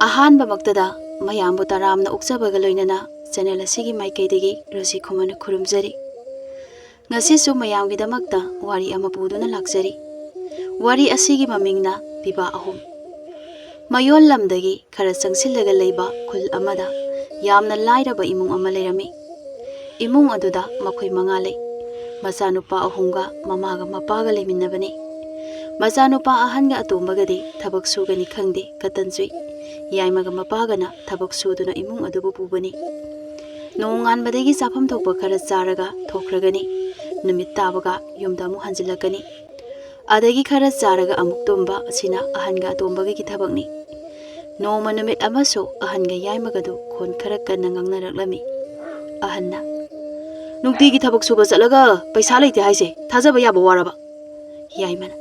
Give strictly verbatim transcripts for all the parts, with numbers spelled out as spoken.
ꯑꯍꯥꯟꯕꯃꯛꯇꯗ ꯃꯌꯥꯝꯕꯨ ꯇꯔꯥꯝꯅ ꯑꯣꯛꯆꯕꯒ ꯂꯣꯏꯅꯅ ꯆꯦꯅꯦꯜ ꯑꯁꯤꯒꯤ ꯃꯥꯏꯀꯩꯗꯒꯤ ꯔꯣꯖꯤ ꯈꯨꯃꯟꯅ ꯈꯨꯔꯨꯝꯖꯔꯤ꯫ ꯉꯁꯤꯁꯨ ꯃꯌꯥꯝꯒꯤꯗꯃꯛꯇ ꯋꯥꯔꯤ ꯑꯃ ꯄꯨꯗꯨꯅ ꯂꯥꯛꯆꯔꯤ꯫ ꯋꯥꯔꯤ ꯑꯁꯤꯒꯤ ꯃꯃꯤꯡꯅ ꯄꯤꯕꯥ ꯑꯍꯨꯝ꯫ ꯃꯌꯣꯜ ꯂꯝꯗꯒꯤ ꯈꯔ ꯆꯪꯁꯤꯜꯂꯒ ꯂꯩꯕ ꯈꯨꯜ ꯑꯃꯗ ꯌꯥꯝꯅ ꯂꯥꯏꯔꯕ ꯏꯃꯨꯡ ꯑꯃ ꯂꯩꯔꯝꯃꯤ꯫ ꯏꯃꯨꯡ ꯑꯗꯨꯗ ꯃꯈꯣꯏ ꯃꯉꯥ ꯂꯩ꯫ ꯃꯆꯥꯅꯨꯄꯥ ꯑꯍꯨꯝꯒ ꯃꯃꯥꯒ ꯃꯄꯥꯒ ꯂꯩꯃꯤꯟꯅꯕꯅꯤ꯫ ꯃꯆꯥꯅꯨꯄꯥ ꯑꯍꯟꯒ ꯑꯇꯣꯝꯕꯒꯗꯤ ꯊꯕꯛ ꯁꯨꯒꯅꯤ ꯈꯪꯗꯦ, ꯀꯇꯟ ꯆꯨꯏ꯫ ꯌꯥꯏꯃꯒ ꯃꯄꯥꯒꯅ ꯊꯕꯛ ꯁꯨꯗꯨꯅ ꯏꯃꯨꯡ ꯑꯗꯨꯕꯨ ꯄꯨꯕꯅꯤ꯫ ꯅꯣꯡꯉꯥꯟꯕꯗꯒꯤ ꯆꯥꯐꯝ ꯊꯣꯛꯄ ꯈꯔ ꯆꯥꯔꯒ ꯊꯣꯛꯈ꯭ꯔꯒꯅꯤ꯫ ꯅꯨꯃꯤꯠ ꯇꯥꯕꯒ ꯌꯨꯝꯗ ꯑꯃꯨꯛ ꯍꯟꯖꯤꯜꯂꯛꯀꯅꯤ꯫ ꯑꯗꯒꯤ ꯈꯔ ꯆꯥꯔꯒ ꯑꯃꯨꯛ ꯇꯨꯝꯕ ꯑꯁꯤꯅ ꯑꯍꯟꯒ ꯑꯇꯣꯝꯕꯒꯤ ꯊꯕꯛꯅꯤ꯫ ꯅꯣꯡꯃ ꯅꯨꯃꯤꯠ ꯑꯃꯁꯨ ꯑꯍꯟꯒ ꯌꯥꯏꯃꯒꯗꯨ ꯈꯣꯟ ꯈꯔ ꯀꯟꯅ ꯉꯥꯡꯅꯔꯛꯂꯝꯃꯤ꯫ ꯑꯍꯟꯅ, "ꯅꯨꯡꯇꯤꯒꯤ ꯊꯕꯛ ꯁꯨꯕ ꯆꯠꯂꯒ ꯄꯩꯁꯥ ꯂꯩꯇꯦ ꯍꯥꯏꯁꯦ ꯊꯥꯖꯕ ꯌꯥꯕ ꯋꯥꯔꯕ?" ꯌꯥꯏꯃꯅ,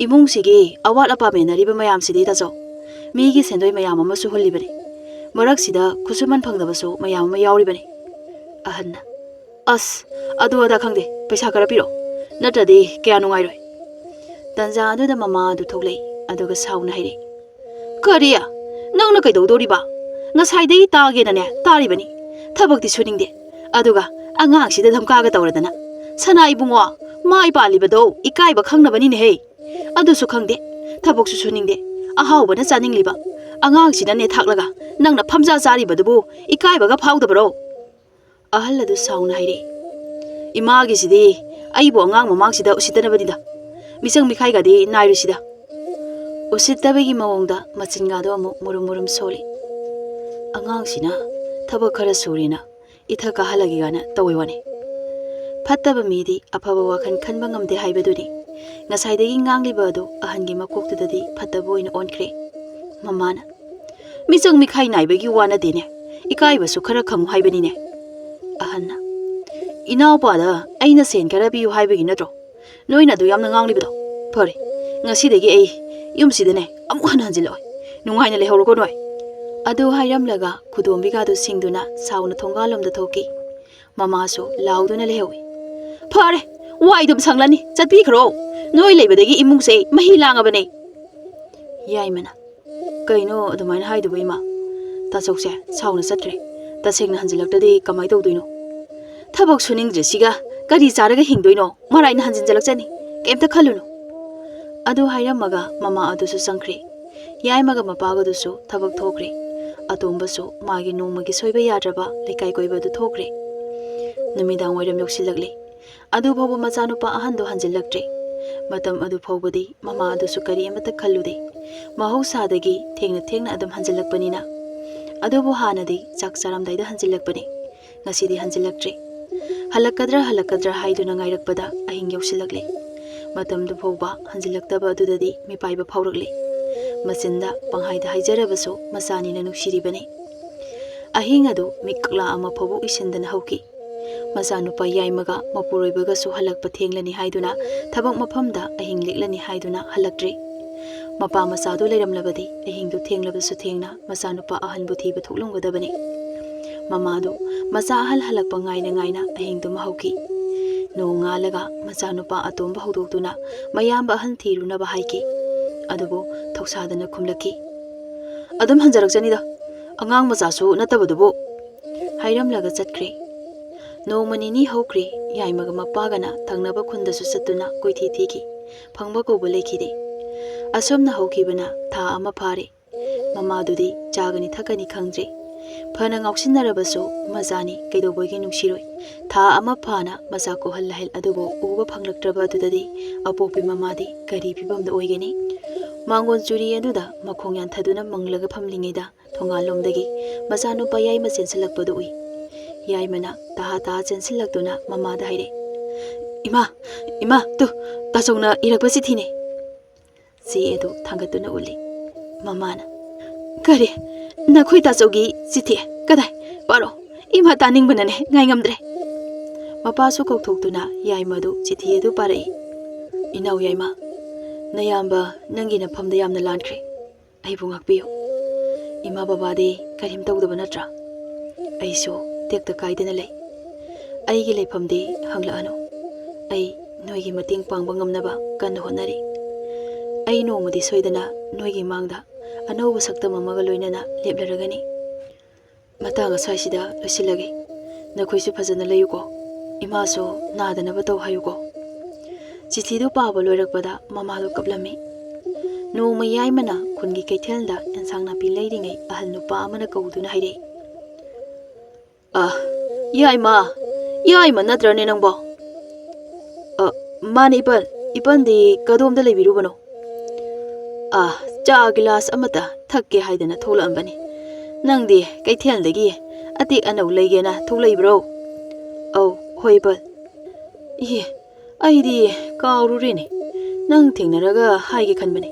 "ꯏꯃꯨꯡꯁꯤꯒꯤ ꯑꯋꯥꯠ ꯑꯄꯥ ꯃꯦꯟꯅꯔꯤꯕ ꯃꯌꯥꯝꯁꯤꯗꯤ ꯇꯥꯆꯧ, ꯃꯤꯒꯤ ꯁꯦꯟꯗꯣꯏ ꯃꯌꯥꯝ ꯑꯃꯁꯨ ꯍꯨꯜꯂꯤꯕꯅꯤ꯫ ꯃꯔꯛꯁꯤꯗ ꯈꯨꯠꯁꯨꯃꯟ ꯐꯪꯗꯕꯁꯨ ꯃꯌꯥꯝ ꯑꯃ ꯌꯥꯎꯔꯤꯕꯅꯤ꯫" ꯑꯍꯟꯅ, "ꯑꯁ, ꯑꯗꯨ ꯑꯗꯥ ꯈꯪꯗꯦ, ꯄꯩꯁꯥ ꯈꯔ ꯄꯤꯔꯛꯑꯣ, ꯅꯠꯇ꯭ꯔꯗꯤ ꯀꯌꯥ ꯅꯨꯡꯉꯥꯏꯔꯣꯏ꯫" ꯇꯟꯖꯥ ꯑꯗꯨꯗ ꯃꯃꯥ ꯑꯗꯨ ꯊꯣꯛꯂꯛꯏ, ꯑꯗꯨꯒ ꯁꯥꯎꯅ ꯍꯥꯏꯔꯛꯏ, "ꯀꯔꯤ? ꯅꯪꯅ ꯀꯩꯗꯧꯗꯣꯔꯤꯕ? ꯉꯁꯥꯏꯗꯒꯤ ꯇꯥꯒꯦꯅꯅꯦ ꯇꯥꯔꯤꯕꯅꯤ꯫ ꯊꯕꯛꯇꯤ ꯁꯨꯅꯤꯡꯗꯦ, ꯑꯗꯨꯒ ꯑꯉꯥꯡꯁꯤꯗ ꯙꯝꯀꯥꯒ ꯇꯧꯔꯗꯅ꯫ ꯁꯅꯥ ꯏꯕꯨꯡꯉꯣ, ꯃꯥꯏ ꯄꯥꯜꯂꯤꯕꯗꯣ ꯏꯀꯥꯏꯕ ꯈꯪꯅꯕꯅꯤꯅꯦꯍꯦ꯫ ꯑꯗꯨꯁꯨ ꯈꯪꯗꯦ, ꯊꯕꯛꯁꯨ ꯁꯨꯅꯤꯡꯗꯦ, ꯑꯍꯥꯎꯕꯅ ꯆꯥꯅꯤꯡꯂꯤꯕ, ꯑꯉꯥꯡꯁꯤꯅ ꯅꯦꯠꯊꯥꯛꯂꯒ ꯅꯪꯅ ꯐꯝꯖꯥ ꯆꯥꯔꯤꯕꯗꯨꯕꯨ ꯏꯀꯥꯏꯕꯒ ꯐꯥꯎꯗꯕꯔꯣ?" ꯑꯍꯜ ꯑꯗꯨ ꯁꯥꯎꯅ ꯍꯥꯏꯔꯛꯏ, "ꯏꯃꯥꯒꯤꯁꯤꯗꯤ ꯑꯩꯕꯨ ꯑꯉꯥꯡ ꯃꯃꯥꯡꯁꯤꯗ ꯎꯁꯤꯠꯇꯅꯕꯅꯤꯗ, ꯃꯤꯆꯪ ꯃꯤꯈꯥꯏꯒꯗꯤ ꯅꯥꯏꯔꯨꯁꯤꯗ꯫" ꯎꯁꯤꯠꯇꯕꯒꯤ ꯃꯑꯣꯡꯗ ꯃꯆꯤꯟꯒꯥꯗꯣ ꯑꯃꯨꯛ ꯃꯨꯔꯨꯝ ꯃꯨꯔꯨꯝ ꯁꯣꯜꯂꯤ꯫ "ꯑꯉꯥꯡꯁꯤꯅ ꯊꯕꯛ ꯈꯔ ꯁꯨꯔꯦꯅ ꯏꯊꯛ ꯀꯥꯍꯜꯂꯒꯦ ꯀꯥꯏꯅ ꯇꯧꯋꯦ ꯋꯥꯅꯤ꯫" ꯐꯠꯇꯕ ꯃꯤꯗꯤ ꯑꯐꯕ ꯋꯥꯈꯜ ꯈꯟꯕ ꯉꯝꯗꯦ ꯍꯥꯏꯕꯗꯨꯅꯤ꯫ ꯉꯁꯥꯏꯗꯒꯤ ꯉꯥꯡꯂꯤꯕ ꯑꯗꯨ ꯑꯍꯟꯒꯤ ꯃꯀꯣꯛꯇꯨꯗꯗꯤ ꯐꯠꯇꯕ ꯑꯣꯏꯅ ꯑꯣꯟꯈ꯭ꯔꯦ꯫ ꯃꯃꯥꯅ, "ꯃꯤꯆꯪ ꯃꯤꯈꯥꯏ ꯅꯥꯏꯕꯒꯤ ꯋꯥ ꯅꯠꯇꯦꯅꯦ, ꯏꯀꯥꯏꯕꯁꯨ ꯈꯔ ꯈꯪꯉꯨ ꯍꯥꯏꯕꯅꯤꯅꯦ꯫" ꯑꯍꯟꯅ, "ꯏꯅꯥꯎꯄꯥꯗ ꯑꯩꯅ ꯁꯦꯟ ꯈꯔ ꯄꯤꯌꯨ ꯍꯥꯏꯕꯒꯤ ꯅꯠꯇ꯭ꯔꯣ ꯅꯣꯏꯅ ꯑꯗꯨ ꯌꯥꯝꯅ ꯉꯥꯡꯂꯤꯕꯗꯣ? ꯐꯔꯦ, ꯉꯁꯤꯗꯒꯤ ꯑꯩ ꯌꯨꯝꯁꯤꯗꯅꯦ ꯑꯃꯨꯛ ꯍꯟꯅ ꯍꯟꯖꯤꯜꯂꯛꯑꯣꯏ꯫ ꯅꯨꯡꯉꯥꯏꯅ ꯂꯩꯍꯧꯔꯣꯀꯣ ꯅꯣꯏ꯫" ꯑꯗꯨ ꯍꯥꯏꯔꯝꯂꯒ ꯈꯨꯗꯣꯝꯕꯤꯒꯥꯗꯨ ꯁꯤꯡꯗꯨꯅ ꯁꯥꯎꯅ ꯊꯣꯡꯒꯥꯜꯂꯣꯝꯗ ꯊꯣꯛꯈꯤ꯫ ꯃꯃꯥꯁꯨ ꯂꯥꯎꯗꯨꯅ ꯂꯩꯍꯧꯏ, "ꯐꯔꯦ, ꯋꯥꯏꯗꯨꯝ ꯁꯪꯂꯅꯤ, ꯆꯠꯄꯤꯈ꯭ꯔꯣ꯫ ꯅꯣꯏ ꯂꯩꯕꯗꯒꯤ ꯏꯃꯨꯡꯁꯦ ꯃꯍꯤ ꯂꯥꯡꯉꯕꯅꯦ꯫" ꯌꯥꯏꯃꯅ, "ꯀꯩꯅꯣ ꯑꯗꯨꯃꯥꯏꯅ ꯍꯥꯏꯗꯨꯕꯣ, ꯏꯃꯥ? ꯇꯥꯆꯧꯁꯦ ꯁꯥꯎꯅ ꯆꯠꯈ꯭ꯔꯦ꯫ ꯇꯁꯦꯡꯅ ꯍꯟꯖꯤꯜꯂꯛꯇ꯭ꯔꯗꯤ ꯀꯃꯥꯏ ꯇꯧꯗꯣꯏꯅꯣ? ꯊꯕꯛ ꯁꯨꯅꯤꯡꯗ꯭ꯔꯤꯁꯤꯒ ꯀꯔꯤ ꯆꯥꯔꯒ ꯍꯤꯡꯗꯣꯏꯅꯣ? ꯃꯔꯥꯏꯅ ꯍꯟꯖꯤꯟꯖꯜꯂꯛꯆꯅꯤ꯫ ꯀꯩꯝꯇ ꯈꯜꯂꯨꯅꯨ"꯫ ꯑꯗꯨ ꯍꯥꯏꯔꯝꯃꯒ ꯃꯃꯥ ꯑꯗꯨꯁꯨ ꯆꯪꯈ꯭ꯔꯦ꯫ ꯌꯥꯏꯃꯒ ꯃꯄꯥꯒꯗꯨꯁꯨ ꯊꯕꯛ ꯊꯣꯛꯈ꯭ꯔꯦ꯫ ꯑꯇꯣꯝꯕꯁꯨ ꯃꯥꯒꯤ ꯅꯣꯡꯃꯒꯤ ꯁꯣꯏꯕ ꯌꯥꯗ꯭ꯔꯕ ꯂꯩꯀꯥꯏ ꯀꯣꯏꯕ ꯑꯗꯨ ꯊꯣꯛꯈ꯭ꯔꯦ꯫ ꯅꯨꯃꯤꯗꯥꯡ ꯋꯥꯏꯔꯝ ꯌꯧꯁꯤꯜꯂꯛꯂꯦ꯫ ꯑꯗꯨꯐꯥꯎꯕ ꯃꯆꯥꯅꯨꯄꯥ ꯑꯍꯟꯗꯣ ꯍꯟꯖꯤꯜꯂꯛꯇ꯭ꯔꯦ꯫ ꯃꯇꯝ ꯑꯗꯨ ꯐꯥꯎꯕꯗꯤ ꯃꯃꯥ ꯑꯗꯨꯁꯨ ꯀꯔꯤ ꯑꯃꯠꯇ ꯈꯜꯂꯨꯗꯦ꯫ ꯃꯍꯧꯁꯥꯗꯒꯤ ꯊꯦꯡꯅ ꯊꯦꯡꯅ ꯑꯗꯨꯝ ꯍꯟꯖꯤꯜꯂꯛꯄꯅꯤꯅ꯫ ꯑꯗꯨꯕꯨ ꯍꯥꯟꯅꯗꯤ ꯆꯥꯛ ꯆꯥꯔꯝꯗꯥꯏꯗ ꯍꯟꯖꯤꯜꯂꯛꯄꯅꯤ꯫ ꯉꯁꯤꯗꯤ ꯍꯟꯖꯤꯜꯂꯛꯇ꯭ꯔꯦ꯫ ꯍꯜꯂꯛꯀꯗ꯭ꯔꯥ ꯍꯜꯂꯛꯀꯗ꯭ꯔꯥ ꯍꯥꯏꯗꯨꯅ ꯉꯥꯏꯔꯛꯄꯗ ꯑꯍꯤꯡ ꯌꯧꯁꯤꯜꯂꯛꯂꯦ꯫ ꯃꯇꯝꯗꯨ ꯐꯥꯎꯕ ꯍꯟꯖꯤꯜꯂꯛꯇꯕ ꯑꯗꯨꯗꯗꯤ ꯃꯤꯄꯥꯏꯕ ꯐꯥꯎꯔꯛꯂꯦ꯫ ꯃꯆꯤꯟꯗ ꯄꯪꯍꯥꯏꯗ ꯍꯥꯏꯖꯔꯕꯁꯨ ꯃꯆꯥꯅꯤꯅ ꯅꯨꯡꯁꯤꯔꯤꯕꯅꯤ꯫ ꯑꯍꯤꯡ ꯑꯗꯨ ꯃꯤꯠ ꯀꯛꯂꯥ ꯑꯃ ꯐꯥꯎꯕ ꯎꯏꯁꯤꯟꯗꯅ ꯍꯧꯈꯤ꯫ ꯃꯆꯥꯅꯨꯄꯥ ꯌꯥꯏꯃꯒ ꯃꯄꯨꯔꯣꯏꯕꯒꯁꯨ ꯍꯜꯂꯛꯄ ꯊꯦꯡꯂꯅꯤ ꯍꯥꯏꯗꯨꯅ ꯊꯕꯛ ꯃꯐꯝꯗ ꯑꯍꯤꯡ ꯂꯦꯛꯂꯅꯤ ꯍꯥꯏꯗꯨꯅ ꯍꯜꯂꯛꯇ꯭ꯔꯦ꯫ ꯃꯄꯥ ꯃꯆꯥꯗꯨ ꯂꯩꯔꯝꯂꯕꯗꯤ ꯑꯍꯤꯡꯗꯨ ꯊꯦꯡꯂꯕꯁꯨ ꯊꯦꯡꯅ ꯃꯆꯥꯅꯨꯄꯥ ꯑꯍꯟꯕꯨ ꯊꯤꯕ ꯊꯣꯛꯂꯝꯒꯗꯕꯅꯤ꯫ ꯃꯃꯥꯗꯨ ꯃꯆꯥ ꯑꯍꯜ ꯍꯜꯂꯛꯄ ꯉꯥꯏꯅ ꯉꯥꯏꯅ ꯑꯍꯤꯡꯗꯨꯃ ꯍꯧꯈꯤ꯫ ꯅꯣꯡꯉꯥꯜꯂꯒ ꯃꯆꯥꯅꯨꯄꯥ ꯑꯇꯣꯝꯕ ꯍꯧꯗꯣꯛꯇꯨꯅ ꯃꯌꯥꯝꯕ ꯑꯍꯟ ꯊꯤꯔꯨꯅꯕ ꯍꯥꯏꯈꯤ꯫ ꯑꯗꯨꯕꯨ ꯊꯧꯁꯥꯗꯅ ꯈꯨꯝꯂꯛꯈꯤ, "ꯑꯗꯨꯝ ꯍꯟꯖꯔꯛꯆꯅꯤꯗ, ꯑꯉꯥꯡ ꯃꯆꯥꯁꯨ ꯅꯠꯇꯕꯗꯨꯕꯨ"꯫ ꯍꯥꯏꯔꯝꯂꯒ ꯆꯠꯈ꯭ꯔꯦ꯫ ꯅꯣꯡꯃ ꯅꯤꯅꯤ ꯍꯧꯈ꯭ꯔꯦ꯫ ꯌꯥꯏꯃꯒ ꯃꯄꯥꯒꯅ ꯊꯪꯅꯕ ꯈꯨꯟꯗꯁꯨ ꯆꯠꯇꯨꯅ ꯀꯣꯏꯊꯤ ꯊꯤꯈꯤ꯫ ꯐꯪꯕ ꯀꯧꯕ ꯂꯩꯈꯤꯗꯦ꯫ ꯑꯁꯨꯝꯅ ꯍꯧꯈꯤꯕꯅ ꯊꯥ ꯑꯃ ꯐꯥꯔꯦ꯫ ꯃꯃꯥꯗꯨꯗꯤ ꯆꯥꯒꯅꯤ ꯊꯛꯀꯅꯤ ꯈꯪꯗ꯭ꯔꯦ꯫ ꯐꯅ ꯉꯥꯎꯁꯤꯟꯅꯔꯕꯁꯨ ꯃꯆꯥꯅꯤ ꯀꯩꯗꯧꯕꯒꯤ ꯅꯨꯡꯁꯤꯔꯣꯏ? ꯊꯥ ꯑꯃ ꯐꯥꯅ ꯃꯆꯥ ꯀꯣꯍꯜ ꯂꯥꯍꯜ ꯑꯗꯨꯕꯨ ꯎꯕ ꯐꯪꯂꯛꯇ꯭ꯔꯕ ꯑꯗꯨꯗꯗꯤ ꯑꯄꯣꯛꯄꯤ ꯃꯃꯥꯗꯤ ꯀꯔꯤ ꯐꯤꯕꯝꯗ ꯑꯣꯏꯒꯅꯤ? ꯃꯥꯡꯒꯣꯟ ꯆꯨꯔꯤ ꯑꯗꯨꯗ ꯃꯈꯣꯡ ꯌꯥꯟꯊꯗꯨꯅ ꯃꯪꯂꯒ ꯐꯝꯂꯤꯉꯩꯗ ꯊꯣꯡꯒꯥꯜꯂꯣꯝꯗꯒꯤ ꯃꯆꯥꯅꯨꯄꯥ ꯌꯥꯏꯃ ꯆꯦꯟꯁꯤꯜꯂꯛꯄꯗꯨ ꯎꯏ꯫ ꯌꯥꯏꯃꯅ ꯇꯍꯥ ꯇꯍꯥ ꯆꯦꯟꯁꯤꯜꯂꯛꯇꯨꯅ ꯃꯃꯥꯗ ꯍꯥꯏꯔꯦ, "ꯏꯃꯥ, ꯏꯃꯥ, ꯇꯨ, ꯇꯥꯆꯧꯅ ꯏꯔꯛꯄ ꯆꯤꯊꯤꯅꯦ"꯫ ꯆꯦ ꯑꯗꯨ ꯊꯥꯡꯒꯠꯇꯨꯅ ꯎꯠꯂꯤ꯫ ꯃꯃꯥꯅ, "ꯀꯔꯤ? ꯅꯈꯣꯏ ꯇꯥꯆꯧꯒꯤ ꯆꯤꯊꯤ? ꯀꯗꯥꯏ? ꯄꯥꯔꯣ꯫ ꯏꯃꯥ ꯇꯥꯅꯤꯡꯕꯅꯅꯦ ꯉꯥꯏ ꯉꯝꯗ꯭ꯔꯦ"꯫ ꯃꯄꯥꯁꯨ ꯀꯧꯊꯣꯛꯇꯨꯅ ꯌꯥꯏꯃꯗꯨ ꯆꯤꯊꯤ ꯑꯗꯨ ꯄꯥꯔꯛꯏ꯫ "ꯏꯅꯥꯎ ꯌꯥꯏꯃ, ꯅꯌꯥꯝꯕ ꯅꯪꯒꯤ ꯅꯐꯝꯗ ꯌꯥꯝꯅ ꯂꯥꯟꯈ꯭ꯔꯦ꯫ ꯑꯩꯕꯨ ꯉꯥꯛꯄꯤꯌꯨ꯫ ꯏꯃꯥ ꯕꯕꯥꯗꯤ ꯀꯔꯤꯝ ꯇꯧꯗꯕ ꯅꯠꯇ꯭ꯔꯥ? ꯑꯩꯁꯨ ꯇꯦꯛꯇ ꯀꯥꯏꯗꯅ ꯂꯩ꯫ ꯑꯩꯒꯤ ꯂꯩꯐꯝꯗꯤ ꯍꯪꯂꯛꯑꯅꯨ꯫ ꯑꯩ ꯅꯣꯏꯒꯤ ꯃꯇꯦꯡ ꯄꯥꯡꯕ ꯉꯝꯅꯕ ꯀꯟꯅ ꯍꯣꯠꯅꯔꯤ꯫ ꯑꯩ ꯅꯣꯡꯃꯗꯤ ꯁꯣꯏꯗꯅ ꯅꯣꯏꯒꯤ ꯃꯥꯡꯗ ꯑꯅꯧꯕ ꯁꯛꯇꯝ ꯑꯃꯒ ꯂꯣꯏꯅꯅ ꯂꯦꯞꯂꯔꯒꯅꯤ꯫ ꯃꯇꯥꯡ ꯑꯁ꯭ꯋꯥꯏꯁꯤꯗ ꯂꯣꯏꯁꯤꯜꯂꯒꯦ꯫ ꯅꯈꯣꯏꯁꯨ ꯐꯖꯅ ꯂꯩꯌꯨꯀꯣ꯫ ꯏꯃꯥꯁꯨ ꯅꯥꯗꯅꯕ ꯇꯧ ꯍꯥꯏꯌꯨꯀꯣ꯫ ꯆꯤꯊꯤꯗꯨ ꯄꯥꯕ ꯂꯣꯏꯔꯛꯄꯗ ꯃꯃꯥꯗꯨ ꯀꯞꯂꯝꯃꯤ꯫ ꯅꯣꯡꯃ ꯌꯥꯏꯃꯅ ꯈꯨꯟꯒꯤ ꯀꯩꯊꯦꯜꯗ ꯑꯦꯟꯁꯥꯡ ꯅꯥꯄꯤ ꯂꯩꯔꯤꯉꯩ ꯑꯍꯜ ꯅꯨꯄꯥ ꯑꯃꯅ ꯀꯧꯗꯨꯅ ꯍꯥꯏꯔꯛꯏ, "ꯑ, ꯌꯥꯏꯃ, ꯌꯥꯏꯃ ꯅꯠꯇ꯭ꯔꯅꯦ ꯅꯪꯕꯣ?" "ꯑ, ꯃꯥꯅꯦ ꯏꯄꯟ, ꯏꯄꯟꯗꯤ ꯀꯗꯣꯝꯗ ꯂꯩꯕꯤꯔꯨꯕꯅꯣ?" "ꯑ, ꯆꯥ ꯒꯤꯂꯥꯁ ꯑꯃꯇ ꯊꯛꯀꯦ ꯍꯥꯏꯗꯅ ꯊꯣꯛꯂꯛꯑꯝꯕꯅꯤ꯫ ꯅꯪꯗꯤ ꯀꯩꯊꯦꯜꯗꯒꯤ ꯑꯇꯦꯛ ꯑꯅꯧ ꯂꯩꯒꯦꯅ ꯊꯣꯛꯂꯛꯏꯕ꯭ꯔꯣ?" "ꯑꯧ, ꯍꯣꯏ ꯏꯄꯟ꯫ ꯏꯍꯦ, ꯑꯩꯗꯤ ꯀꯥꯎꯔꯨꯔꯦꯅꯦ꯫ ꯅꯪ ꯊꯦꯡꯅꯔꯒ ꯍꯥꯏꯒꯦ ꯈꯟꯕꯅꯦ,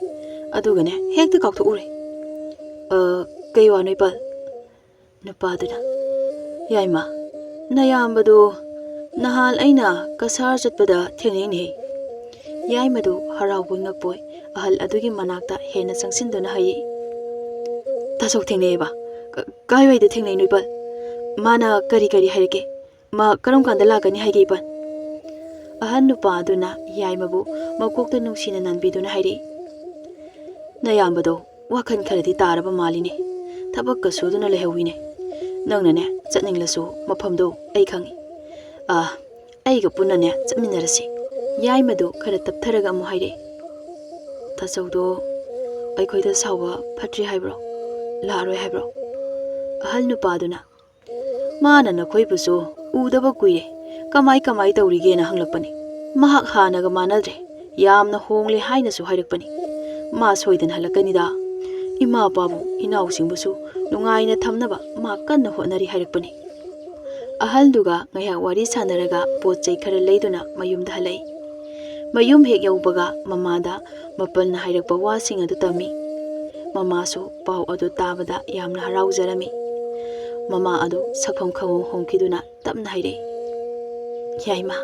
ꯑꯗꯨꯒꯅꯦ ꯍꯦꯛꯇ ꯀꯥꯎꯊꯣꯛꯎꯔꯦ꯫ ꯑ, ꯀꯩ ꯋꯥꯅꯣ ꯏꯄꯟ?" ꯅꯨꯄꯥꯗꯨꯅ, "ꯌꯥꯏꯃ, ꯅꯌꯥꯝꯕꯗꯨ ꯅꯍꯥꯟ ꯑꯩꯅ ꯀꯁꯥꯔ ꯆꯠꯄꯗ ꯊꯦꯡꯅꯩꯅꯦ꯫" ꯌꯥꯏꯃꯗꯨ ꯍꯔꯥꯎꯕꯣꯏ ꯉꯛꯄꯣꯏ ꯑꯍꯜ ꯑꯗꯨꯒꯤ ꯃꯅꯥꯛꯇ ꯍꯦꯟꯅ ꯆꯪꯁꯤꯟꯗꯨꯅ ꯍꯥꯏꯌꯦ, "ꯇꯥꯆꯧ ꯊꯦꯡꯅꯩꯌꯦꯕ? ꯀ-, ꯀꯥꯏꯋꯥꯏꯗ ꯊꯦꯡꯅꯩꯅꯣ ꯏꯄꯟ? ꯃꯥꯅ ꯀꯔꯤ ꯀꯔꯤ ꯍꯥꯏꯔꯛꯀꯦ? ꯃꯥ ꯀꯔꯝ ꯀꯥꯟꯗ ꯂꯥꯛꯀꯅꯤ ꯍꯥꯏꯒꯦ ꯏꯄꯟ?" ꯑꯍꯜ ꯅꯨꯄꯥ ꯑꯗꯨꯅ ꯌꯥꯏꯃꯕꯨ ꯃꯀꯣꯛꯇ ꯅꯨꯡꯁꯤꯅ ꯅꯟꯕꯤꯗꯨꯅ ꯍꯥꯏꯔꯛꯏ, "ꯅꯌꯥꯝꯕꯗꯣ ꯋꯥꯈꯜ ꯈꯔꯗꯤ ꯇꯥꯔꯕ ꯃꯥꯜꯂꯤꯅꯦ꯫ ꯊꯕꯛꯀ ꯁꯨꯗꯨꯅ ꯂꯩꯍꯧꯋꯤꯅꯦ꯫ ꯅꯪꯅꯅꯦ ꯆꯠꯅꯤꯡꯂꯁꯨ ꯃꯐꯝꯗꯣ ꯑꯩ ꯈꯪꯏ꯫ ꯑꯥ, ꯑꯩꯒ ꯄꯨꯟꯅꯅꯦ ꯆꯠꯃꯤꯟꯅꯔꯁꯤ꯫" ꯌꯥꯏꯃꯗꯨ ꯈꯔ ꯇꯞꯊꯔꯒ ꯑꯃꯨꯛ ꯍꯥꯏꯔꯛꯏ, "ꯇꯥꯆꯧꯗꯣ ꯑꯩꯈꯣꯏꯗ ꯁꯥꯎꯕ ꯐꯠꯇ꯭ꯔꯤ ꯍꯥꯏꯕ꯭ꯔꯣ? ꯂꯥꯛꯑꯔꯣꯏ ꯍꯥꯏꯕ꯭ꯔꯣ?" ꯑꯍꯜ ꯅꯨꯄꯥꯗꯨꯅ, "ꯃꯥꯅ ꯅꯈꯣꯏꯕꯨꯁꯨ ꯎꯗꯕ ꯀꯨꯏꯔꯦ, ꯀꯃꯥꯏ ꯀꯃꯥꯏ ꯇꯧꯔꯤꯒꯦꯅ ꯍꯪꯂꯛꯄꯅꯤ꯫ ꯃꯍꯥꯛ ꯍꯥꯟꯅꯒ ꯃꯥꯟꯅꯗ꯭ꯔꯦ, ꯌꯥꯝꯅ ꯍꯣꯡꯂꯦ ꯍꯥꯏꯅꯁꯨ ꯍꯥꯏꯔꯛꯄꯅꯤ꯫ ꯃꯥ ꯁꯣꯏꯗꯅ ꯍꯜꯂꯛꯀꯅꯤꯗ꯫ ꯏꯃꯥ ꯏꯄꯥꯕꯨ ꯏꯅꯥꯎꯁꯤꯡꯕꯨꯁꯨ ꯅꯨꯡꯉꯥꯏꯅ ꯊꯝꯅꯕ ꯃꯥ ꯀꯟꯅ ꯍꯣꯠꯅꯔꯤ" ꯍꯥꯏꯔꯛꯄꯅꯤ꯫ ꯑꯍꯜꯗꯨꯒ ꯉꯥꯏꯍꯥꯛ ꯋꯥꯔꯤ ꯁꯥꯟꯅꯔꯒ ꯄꯣꯠ ꯆꯩ ꯈꯔ ꯂꯩꯗꯨꯅ ꯃꯌꯨꯝꯗ ꯍꯜꯂꯛꯏ꯫ ꯃꯌꯨꯝ ꯍꯦꯛ ꯌꯧꯕꯒ ꯃꯃꯥꯗ ꯃꯄꯜꯅ ꯍꯥꯏꯔꯛꯄ ꯋꯥꯁꯤꯡ ꯑꯗꯨ ꯇꯝꯃꯤ꯫ ꯃꯃꯥꯁꯨ ꯄꯥꯎ ꯑꯗꯨ ꯇꯥꯕꯗ ꯌꯥꯝꯅ ꯍꯔꯥꯎꯖꯔꯝꯃꯤ꯫ ꯃꯃꯥ ꯑꯗꯨ ꯁꯛꯐꯝ ꯈꯪꯍꯣꯡ ꯍꯣꯡꯈꯤꯗꯨꯅ ꯇꯞꯅ ꯍꯥꯏꯔꯛꯏ, "ꯌꯥꯏꯃ,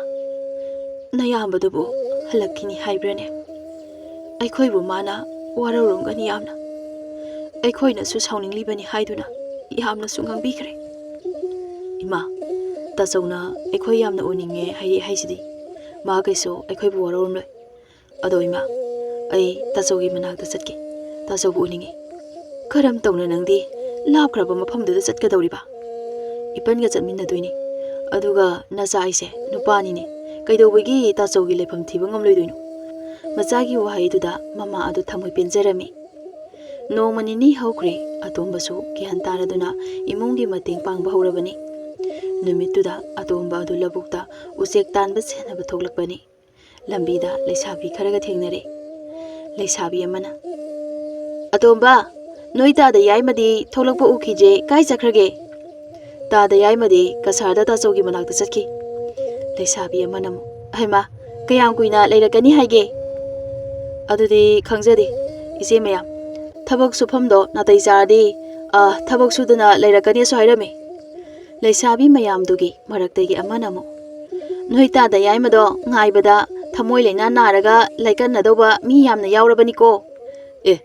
ꯅꯌꯥꯝꯕꯗꯨꯕꯨ ꯍꯜꯂꯛꯈꯤꯅꯤ ꯍꯥꯏꯕ꯭ꯔꯅꯦ? ꯑꯩꯈꯣꯏꯕꯨ ꯃꯥꯅ ꯋꯥꯔꯧꯔꯝꯒꯅꯤ ꯌꯥꯝꯅ꯫ ꯑꯩꯈꯣꯏꯅꯁꯨ ꯁꯥꯎꯅꯤꯡꯂꯤꯕꯅꯤ ꯍꯥꯏꯗꯨꯅ ꯌꯥꯝꯅꯁꯨ ꯉꯥꯡꯕꯤꯈ꯭ꯔꯦ꯫" "ꯏꯃꯥ, ꯇꯥꯆꯧꯅ ꯑꯩꯈꯣꯏ ꯌꯥꯝꯅ ꯎꯅꯤꯡꯉꯦ ꯍꯥꯏꯔꯛꯑꯦ ꯍꯥꯏꯁꯤꯗꯤ꯫ ꯃꯥ ꯀꯩꯁꯨ ꯑꯩꯈꯣꯏꯕꯨ ꯋꯥꯔꯧꯔꯝꯂꯣꯏ꯫ ꯑꯗꯣ ꯏꯃꯥ, ꯑꯩ ꯇꯥꯆꯧꯒꯤ ꯃꯅꯥꯛꯇ ꯆꯠꯀꯦ꯫ ꯇꯥꯆꯧꯕꯨ ꯎꯅꯤꯡꯉꯤ꯫" "ꯀꯔꯝ ꯇꯧꯅ ꯅꯪꯗꯤ ꯂꯥꯞꯈ꯭ꯔꯕ ꯃꯐꯝꯗꯨꯗ ꯆꯠꯀꯗꯧꯔꯤꯕ? ꯏꯄꯟꯒ ꯆꯠꯃꯤꯟꯅꯗꯣꯏꯅꯤ꯫ ꯑꯗꯨꯒ ꯅꯆꯥ ꯑꯩꯁꯦ ꯅꯨꯄꯥꯅꯤꯅꯦ꯫ ꯀꯩꯗꯧꯕꯒꯤ ꯇꯥꯆꯧꯒꯤ ꯂꯩꯐꯝ ꯊꯤꯕ ꯉꯝꯂꯣꯏꯗꯣꯏꯅꯣ?" ꯃꯆꯥꯒꯤ ꯋꯥꯍꯩꯗꯨꯗ ꯃꯃꯥ ꯑꯗꯨ ꯊꯃꯣꯏ ꯄꯦꯟꯖꯔꯝꯃꯤ꯫ ꯅꯣꯡꯃ ꯅꯤꯅꯤ ꯍꯧꯈ꯭ꯔꯦ꯫ ꯑꯇꯣꯝꯕꯁꯨ ꯒ꯭ꯌꯥꯟ ꯇꯥꯔꯗꯨꯅ ꯏꯃꯨꯡꯒꯤ ꯃꯇꯦꯡ ꯄꯥꯡꯕ ꯍꯧꯔꯕꯅꯤ꯫ ꯅꯨꯃꯤꯠꯇꯨꯗ ꯑꯇꯣꯝꯕ ꯑꯗꯨ ꯂꯧꯕꯨꯛꯇ ꯎꯆꯦꯛ ꯇꯥꯟꯕ ꯁꯦꯟꯅꯕ ꯊꯣꯛꯂꯛꯄꯅꯤ꯫ ꯂꯝꯕꯤꯗ ꯂꯩꯁꯥꯕꯤ ꯈꯔꯒ ꯊꯦꯡꯅꯔꯦ꯫ ꯂꯩꯁꯥꯕꯤ ꯑꯃꯅ, "ꯑꯇꯣꯝꯕ, ꯅꯣꯏ ꯇꯥꯗ ꯌꯥꯏꯃꯗꯤ ꯊꯣꯛꯂꯛꯄ ꯎꯈꯤꯗ꯭ꯔꯦ, ꯀꯥꯏ ꯆꯠꯈ꯭ꯔꯒꯦ?" "ꯇꯥꯗ ꯌꯥꯏꯃꯗꯤ ꯀꯁꯥꯔꯗ ꯇꯥꯆꯧꯒꯤ ꯃꯅꯥꯛꯇ ꯆꯠꯈꯤ꯫" ꯂꯩꯁꯥꯕꯤ ꯑꯃꯅ ꯑꯃꯨꯛ, "ꯍꯩꯃꯥ, ꯀꯌꯥꯝ ꯀꯨꯏꯅ ꯂꯩꯔꯛꯀꯅꯤ ꯍꯥꯏꯒꯦ?" "ꯑꯗꯨꯗꯤ ꯈꯪꯖꯗꯦ ꯏꯆꯦ ꯃꯌꯥꯝ꯫ ꯊꯕꯛ ꯁꯨꯐꯝꯗꯣ ꯅꯥꯇꯩ ꯆꯥꯔꯗꯤ, ꯑ, ꯊꯕꯛ ꯁꯨꯗꯅ ꯂꯩꯔꯛꯀꯅꯤꯁꯨ ꯍꯥꯏꯔꯝꯃꯤ꯫" ꯂꯩꯁꯥꯕꯤ ꯃꯌꯥꯝꯗꯨꯒꯤ ꯃꯔꯛꯇꯒꯤ ꯑꯃꯅ ꯑꯃꯨꯛ, "ꯅꯣꯏ ꯇꯥꯗ ꯌꯥꯏꯃꯗꯣ ꯉꯥꯏꯕꯗ ꯊꯃꯣꯏ ꯂꯩꯅꯥ ꯅꯥꯔꯒ ꯂꯥꯏꯀꯠꯅꯗꯧꯕ ꯃꯤ ꯌꯥꯝꯅ ꯌꯥꯎꯔꯕꯅꯤꯀꯣ꯫ ꯑꯦ,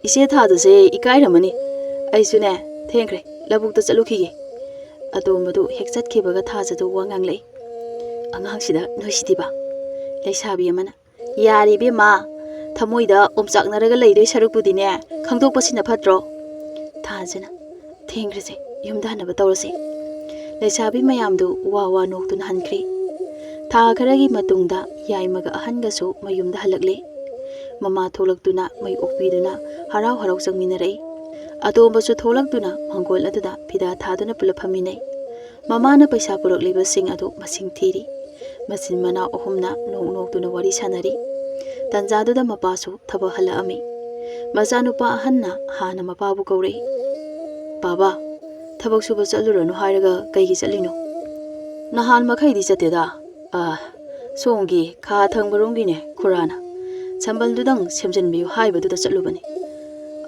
ꯏꯆꯦ ꯊꯥꯗꯨꯁꯦ ꯏꯀꯥꯏꯔꯝꯃꯅꯤ꯫ ꯑꯩꯁꯨꯅꯦ, ꯊꯦꯡꯈ꯭ꯔꯦ, ꯂꯧꯕꯨꯛꯇ ꯆꯠꯂꯨꯈꯤꯒꯦ꯫" ꯑꯇꯣꯝꯕꯗꯨ ꯍꯦꯛ ꯆꯠꯈꯤꯕꯒ ꯊꯥꯖꯗꯨ ꯋꯥ ꯉꯥꯡꯂꯛꯏ꯫ "ꯑꯉꯥꯡꯁꯤꯗ ꯅꯣꯏꯁꯤꯗꯤꯕ꯫" ꯂꯩꯁꯥꯕꯤ ꯑꯃꯅ, "ꯌꯥꯔꯦ ꯏꯕꯦꯝꯃ, ꯊꯃꯣꯏꯗ ꯑꯣꯝꯆꯥꯛꯅꯔꯒ ꯂꯩꯗꯣꯏ ꯁꯔꯨꯛꯄꯨꯗꯤꯅꯦ, ꯈꯪꯗꯣꯛꯄꯁꯤꯅ ꯐꯠꯇ꯭ꯔꯣ?" ꯊꯥꯖꯅ, "ꯊꯦꯡꯈ꯭ꯔꯁꯦ, ꯌꯨꯝꯗ ꯍꯟꯅꯕ ꯇꯧꯔꯁꯦ꯫" ꯂꯩꯁꯥꯕꯤ ꯃꯌꯥꯝꯗꯨ ꯋꯥ ꯋꯥ ꯅꯣꯛꯇꯨꯅ ꯍꯟꯈ꯭ꯔꯦ꯫ ꯊꯥ ꯈꯔꯒꯤ ꯃꯇꯨꯡꯗ ꯌꯥꯏꯃꯒ ꯑꯍꯟꯒꯁꯨ ꯃꯌꯨꯝꯗ ꯍꯜꯂꯛꯂꯦ꯫ ꯃꯃꯥ ꯊꯣꯛꯂꯛꯇꯨꯅ ꯃꯩ ꯑꯣꯛꯄꯤꯗꯨꯅ ꯍꯔꯥꯎ ꯍꯔꯥꯎ ꯆꯪꯃꯤꯟꯅꯔꯛꯏ꯫ ꯑꯇꯣꯝꯕꯁꯨ ꯊꯣꯛꯂꯛꯇꯨꯅ ꯃꯪꯒꯣꯜ ꯑꯗꯨꯗ ꯐꯤꯗꯥ ꯊꯥꯗꯨꯅ ꯄꯨꯂꯞ ꯐꯝꯃꯤꯟꯅꯩ꯫ ꯃꯃꯥꯅ ꯄꯩꯁꯥ ꯄꯨꯔꯛꯂꯤꯕꯁꯤꯡ ꯑꯗꯨ ꯃꯁꯤꯡ ꯊꯤꯔꯤ꯫ ꯃꯆꯤꯟ ꯃꯅꯥꯎ ꯑꯍꯨꯝꯅ ꯅꯣꯛ ꯅꯣꯛꯇꯨꯅ ꯋꯥꯔꯤ ꯁꯥꯟꯅꯔꯤ꯫ ꯇꯟꯖꯥꯗꯨꯗ ꯃꯄꯥꯁꯨ ꯊꯕꯛ ꯍꯜꯂꯛꯑꯝꯃꯤ꯫ ꯃꯆꯥꯅꯨꯄꯥ ꯑꯍꯟꯅ ꯍꯥꯟꯅ ꯃꯄꯥꯕꯨ ꯀꯧꯔꯛꯏ꯫ "ꯕꯥꯕꯥ, ꯊꯕꯛ ꯁꯨꯕ ꯆꯠꯂꯨꯔꯅꯨ ꯍꯥꯏꯔꯒ ꯀꯩꯒꯤ ꯆꯠꯂꯤꯅꯣ? ꯅꯍꯥꯟ ꯃꯈꯩꯗꯤ ꯆꯠꯇꯦꯗ꯫ ꯑ, ꯁꯣꯝꯒꯤ ꯈꯥ ꯊꯪꯕꯔꯣꯝꯒꯤꯅꯦ ꯈꯨꯔꯥꯅ ꯁꯝꯕꯜꯗꯨꯗꯪ ꯁꯦꯝꯖꯤꯟꯕꯤꯌꯨ ꯍꯥꯏꯕꯗꯨꯗ ꯆꯠꯂꯨꯕꯅꯤ꯫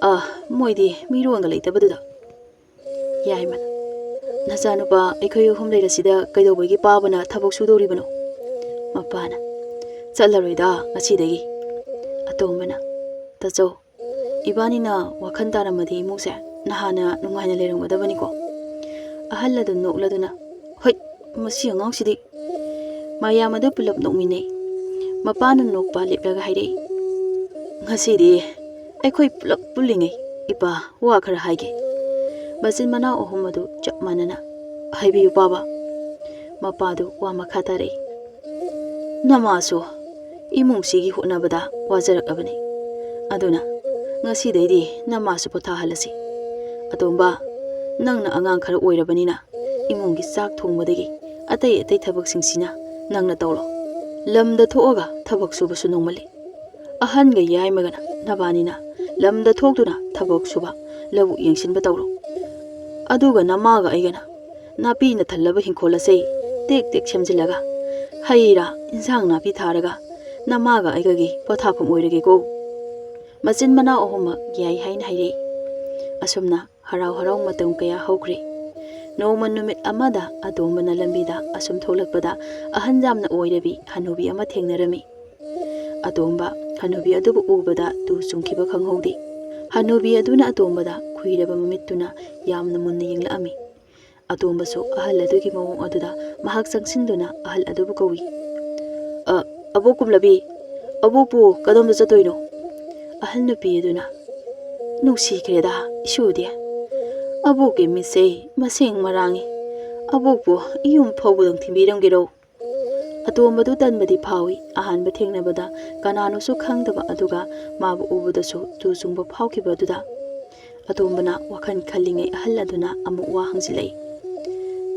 ꯑ, ꯃꯣꯏꯗꯤ ꯃꯤꯔꯣꯟꯒ ꯂꯩꯇꯕꯗꯨꯗ꯫" ꯌꯥꯏꯃꯅ, "ꯅꯆꯥꯅꯨꯄꯥ ꯑꯩꯈꯣꯏ ꯑꯍꯨꯝ ꯂꯩꯔꯁꯤꯗ ꯀꯩꯗꯧꯕꯒꯤ ꯄꯥꯕꯅ ꯊꯕꯛ ꯁꯨꯗꯧꯔꯤꯕꯅꯣ?" ꯃꯄꯥꯅ, "ꯆꯠꯂꯔꯣꯏꯗ ꯉꯁꯤꯗꯒꯤ꯫" ꯑꯇꯣꯝꯕꯅ, "ꯇꯥꯆꯧ, ꯏꯕꯥꯅꯤꯅ ꯋꯥꯈꯜ ꯇꯥꯔꯝꯃꯗꯤ ꯏꯃꯨꯡꯁꯦ ꯅꯍꯥꯟꯅ ꯅꯨꯡꯉꯥꯏꯅ ꯂꯩꯔꯝꯒꯗꯕꯅꯤꯀꯣ꯫" ꯑꯍꯜ ꯑꯗꯨ ꯅꯣꯛꯂꯗꯨꯅ, "ꯍꯣꯏ, ꯃꯁꯤ ꯑꯉꯥꯡꯁꯤꯗꯤ꯫" ꯃꯌꯥꯝ ꯑꯗꯨ ꯄꯨꯂꯞ ꯅꯣꯛꯃꯤꯟꯅꯩ꯫ ꯃꯄꯥꯅ ꯅꯣꯛꯄ ꯂꯦꯞꯂꯒ ꯍꯥꯏꯔꯛꯏ, "ꯉꯁꯤꯗꯤ ꯑꯩꯈꯣꯏ ꯄꯨꯂꯞ ꯄꯨꯜꯂꯤꯉꯩ "ꯏꯄꯥ, ꯋꯥ ꯈꯔ ꯍꯥꯏꯒꯦ꯫" ꯃꯆꯤꯟ ꯃꯅꯥꯎ ꯑꯍꯨꯝ ꯑꯗꯨ ꯆꯞ ꯃꯥꯟꯅꯅ, "ꯍꯥꯏꯕꯤꯌꯨ ꯄꯥꯕ꯫" ꯃꯄꯥꯗꯨ ꯋꯥ ꯃꯈꯥ ꯇꯥꯔꯛꯏ꯫ "ꯅꯃꯥꯁꯨ ꯏꯃꯨꯡꯁꯤꯒꯤ ꯍꯣꯠꯅꯕꯗ ꯋꯥꯖꯔꯛꯂꯕꯅꯤ꯫ ꯑꯗꯨꯅ ꯉꯁꯤꯗꯩꯗꯤ ꯅꯃꯥꯁꯨ ꯄꯣꯊꯥꯍꯜꯂꯁꯤ꯫ ꯑꯇꯣꯝꯕ, ꯅꯪꯅ ꯑꯉꯥꯡ ꯈꯔ ꯑꯣꯏꯔꯕꯅꯤꯅ ꯏꯃꯨꯡꯒꯤ ꯆꯥꯛ ꯊꯣꯡꯕꯗꯒꯤ ꯑꯇꯩ ꯑꯇꯩ ꯊꯕꯛꯁꯤꯡꯁꯤꯅ ꯅꯪꯅ ꯇꯧꯔꯣ꯫ ꯂꯝꯗ ꯊꯣꯛꯑꯒ ꯊꯕꯛ ꯁꯨꯕꯁꯨ ꯅꯣꯡꯃꯜꯂꯤ꯫ ꯑꯍꯟꯒ ꯌꯥꯏꯃꯒꯅ ꯅꯕꯥꯅꯤꯅ ꯂꯝꯗ ꯊꯣꯛꯇꯨꯅ ꯊꯕꯛ ꯁꯨꯕ, ꯂꯧꯕꯨꯛ ꯌꯦꯡꯁꯤꯟꯕ ꯇꯧꯔꯣ꯫ ꯑꯗꯨꯒ ꯅꯃꯥꯒ ꯑꯩꯒꯅ ꯅꯥꯄꯤꯅ ꯊꯜꯂꯕ ꯍꯤꯡꯈꯣꯜ ꯑꯁꯦ ꯇꯦꯛ ꯇꯦꯛ ꯁꯦꯝꯖꯤꯜꯂꯒ ꯍꯩ ꯔꯥ, ꯏꯟꯁꯥꯡ ꯅꯥꯄꯤ ꯊꯥꯔꯒ ꯅꯃꯥꯒ ꯑꯩꯒꯒꯤ ꯄꯣꯊꯥꯐꯝ ꯑꯣꯏꯔꯒꯦꯀꯣ꯫" ꯃꯆꯤꯟ ꯃꯅꯥꯎ ꯑꯍꯨꯝꯃꯛ ꯌꯥꯏ ꯍꯥꯏꯅ ꯍꯥꯏꯔꯛꯏ꯫ ꯑꯁꯨꯝꯅ ꯍꯔꯥꯎ ꯍꯔꯥꯎ ꯃꯇꯝ ꯀꯌꯥ ꯍꯧꯈ꯭ꯔꯦ꯫ ꯅꯣꯡꯃ ꯅꯨꯃꯤꯠ ꯑꯃꯗ ꯑꯇꯣꯝꯕꯅ ꯂꯝꯕꯤꯗ ꯑꯁꯨꯝ ꯊꯣꯛꯂꯛꯄꯗ ꯑꯍꯟ ꯌꯥꯝꯅ ꯑꯣꯏꯔꯕꯤ ꯍꯅꯨꯕꯤ ꯑꯃ ꯊꯦꯡꯅꯔꯝꯃꯤ꯫ ꯑꯇꯣꯝꯕ ꯍꯅꯨꯕꯤ ꯑꯗꯨꯕꯨ ꯎꯕꯗ ꯇꯨ ꯆꯨꯡꯈꯤꯕ ꯈꯪꯍꯧꯗꯦ꯫ ꯍꯅꯨꯕꯤ ꯑꯗꯨꯅ ꯑꯇꯣꯝꯕꯗ ꯈꯨꯏꯔꯕ ꯃꯃꯤꯠꯇꯨꯅ ꯌꯥꯝꯅ ꯃꯨꯟꯅ ꯌꯦꯡꯂꯛꯑꯝꯃꯤ꯫ ꯑꯇꯣꯝꯕꯁꯨ ꯑꯍꯜ ꯑꯗꯨꯒꯤ ꯃꯑꯣꯡ ꯑꯗꯨꯗ ꯃꯍꯥꯛ ꯆꯪꯁꯤꯟꯗꯨꯅ ꯑꯍꯜ ꯑꯗꯨꯕꯨ ꯀꯧꯏ꯫ "ꯑ, ꯑꯕꯣꯛ ꯀꯨꯝꯂꯕꯤ, ꯑꯕꯣꯛꯄꯨ ꯀꯗꯣꯝꯗ ꯆꯠꯇꯣꯏꯅꯣ?" ꯑꯍꯜ ꯅꯨꯄꯤ ꯑꯗꯨꯅ, "ꯅꯨꯡꯁꯤꯈ꯭ꯔꯦꯗ, ꯏꯁꯨꯗꯤ꯫ ꯑꯕꯣꯛꯀꯤ ꯃꯤꯠꯁꯦ ꯃꯁꯦꯡ ꯃꯔꯥꯡꯉꯤ꯫ ꯑꯕꯣꯛꯄꯨ ꯌꯨꯝ ꯐꯥꯎꯕꯗꯪ ꯊꯤꯟꯕꯤꯔꯝꯒꯦꯔꯣ?" ꯑꯇꯣꯝꯕꯗꯨ ꯇꯟꯕꯗꯤ ꯐꯥꯎꯏ꯫ ꯑꯍꯥꯟꯕ ꯊꯦꯡꯅꯕꯗ ꯀꯅꯥꯅꯣꯁꯨ ꯈꯪꯗꯕ ꯑꯗꯨꯒ ꯃꯥꯕꯨ ꯎꯕꯗꯁꯨ ꯇꯨ ꯆꯨꯡꯕ ꯐꯥꯎꯈꯤꯕ ꯑꯗꯨꯗ ꯑꯇꯣꯝꯕꯅ ꯋꯥꯈꯜ ꯈꯜꯂꯤꯉꯩ ꯑꯍꯜ ꯑꯗꯨꯅ ꯑꯃꯨꯛ ꯋꯥ ꯍꯪꯖꯤꯜꯂꯛꯏ꯫